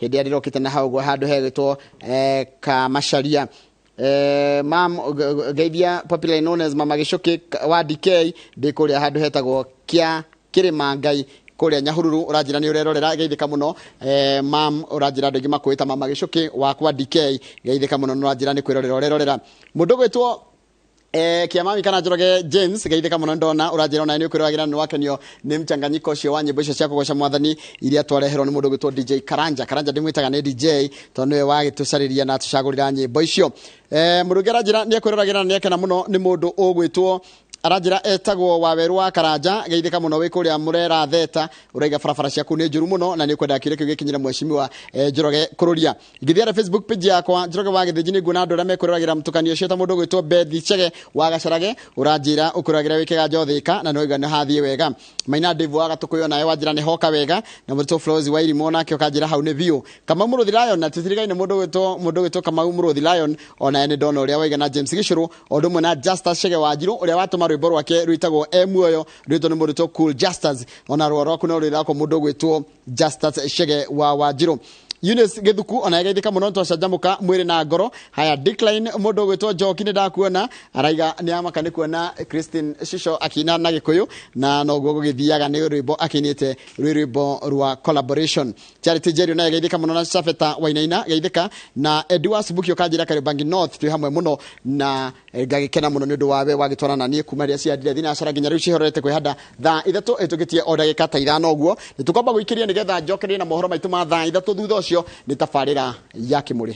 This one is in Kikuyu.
Hĩndĩ ĩrĩa ndĩrokĩte na hau ũguo handũ hegwĩtwo Kamacharia. Mam geithia, popularly known as Mama Gĩcũkĩ wa DK, ndĩ kũrĩa handũ hetagwo kĩa Kĩrĩma Ngai kũrĩa Nyahururu. Ũranjĩra nĩ ũrerorera, geithĩka mũno. Mam, ũranjĩra andũ aingĩ makwĩta Mama Gĩcũkĩ wakwa DK, geithĩka mũno. Nĩ ũranjĩra nĩ kwĩrorera ũrerorera. Mũndũ gwĩtwo Kiamami kana Njoroge James, geithĩka mũno. Ndona ũranjĩra onawe nĩ ũkwĩroragĩra, nĩ wakenio nĩ mchanganyiko ũcio wa nyĩmbo icio cia kũgoca mwathani iria twareherwo nĩ mũndũ ũgwĩtwo DJ Karanja. Karanja ndĩmwĩtaga nĩ DJ tondũ nĩwe wagĩtũcarĩria na atũcagũrĩra nyĩmbo icio. Mũndũ ũngĩ aranjĩra nĩ ekwĩroragĩra na nĩ akena mũno nĩ mũndũ ũgwĩtwo, aranjĩra etagwo Wawerũ wa Karanja. Geithĩka mũno wĩ kũrĩa Mũrera Theta. Ũraiga barabara ciaku nĩ njũru mũno na nĩ ũkwenda kĩũria kĩu gĩkinyĩre mheshimiwa Njoroge Kũrũria. Ngĩthiĩ Facebook page yakwa Njoroge wa Gĩthĩnji, nĩ nguona andũ arĩa mekwĩroragĩra mũtukanio ũcio, ta mũndũ ũgwĩtwo Bethi Chege wa Gacarage. Ũranjĩra ũkwĩroragĩra wĩ kĩganjo Thĩka na nĩwaiga nĩ hathiĩ wega. Maina Dave wa Gatũkũyũ nawe wanjĩra nĩ hoka wega, na mũrutwo Flozi wa Irimũ nake ũkanjĩra hau nĩ biũ. Kamau Mũrũthi Lion, na tũtirigaine mũndũ ũgwĩtwo Kamau Mũrũthi Lion, onaye nĩ ndona ũrĩa waiga, na James Gĩcũrũ o ũndũ ũmwe na Justus Chege wa Njirũ ũrĩa watũma rwĩmbo rwake rwĩtagwo E Muoyo, rwĩtwo nĩ mũrutwo Cool Justus. Ona rũa rwaku no rwĩrakwo mũndũ ũgwĩtwo Justus Chege wa Wanjirũ. Eunice Gĩthuku ona geithĩka mũno, twacanjamũka mwĩrĩ na ngoro. Haya, Decline, mũndũ ũgwĩtwo Njoki, nĩ ndakuona. Araiga nĩ amaka nĩ kuona Christine Shisho akĩina na Gĩkũyũ, na noguo gũgĩthiaga, nĩ rwĩmbo akĩinĩte rwĩ rwĩmbo rwa collaboration. Charity Njeri naye geithĩka mũno, na Safeta Wainaina geithĩka, na Edi wa Subuki ũkanjĩra Kariobangi North twĩ hamwe mũno, na ngagĩkena mũno nĩ ũndũ wawe wagĩtwarana na niĩ kuma rĩrĩa ciandire thinacara nginya rĩu cihorerete kwĩhanda. Thaa 3 ĩtũkĩtie o ndagĩka ta 5 ũguo, nĩ tũkwamba gũikĩria nĩgetha njokererie na mohoro maitũ ma thaa 3. Thutha ũcio nĩ tabarĩra ya Kĩmũrĩ.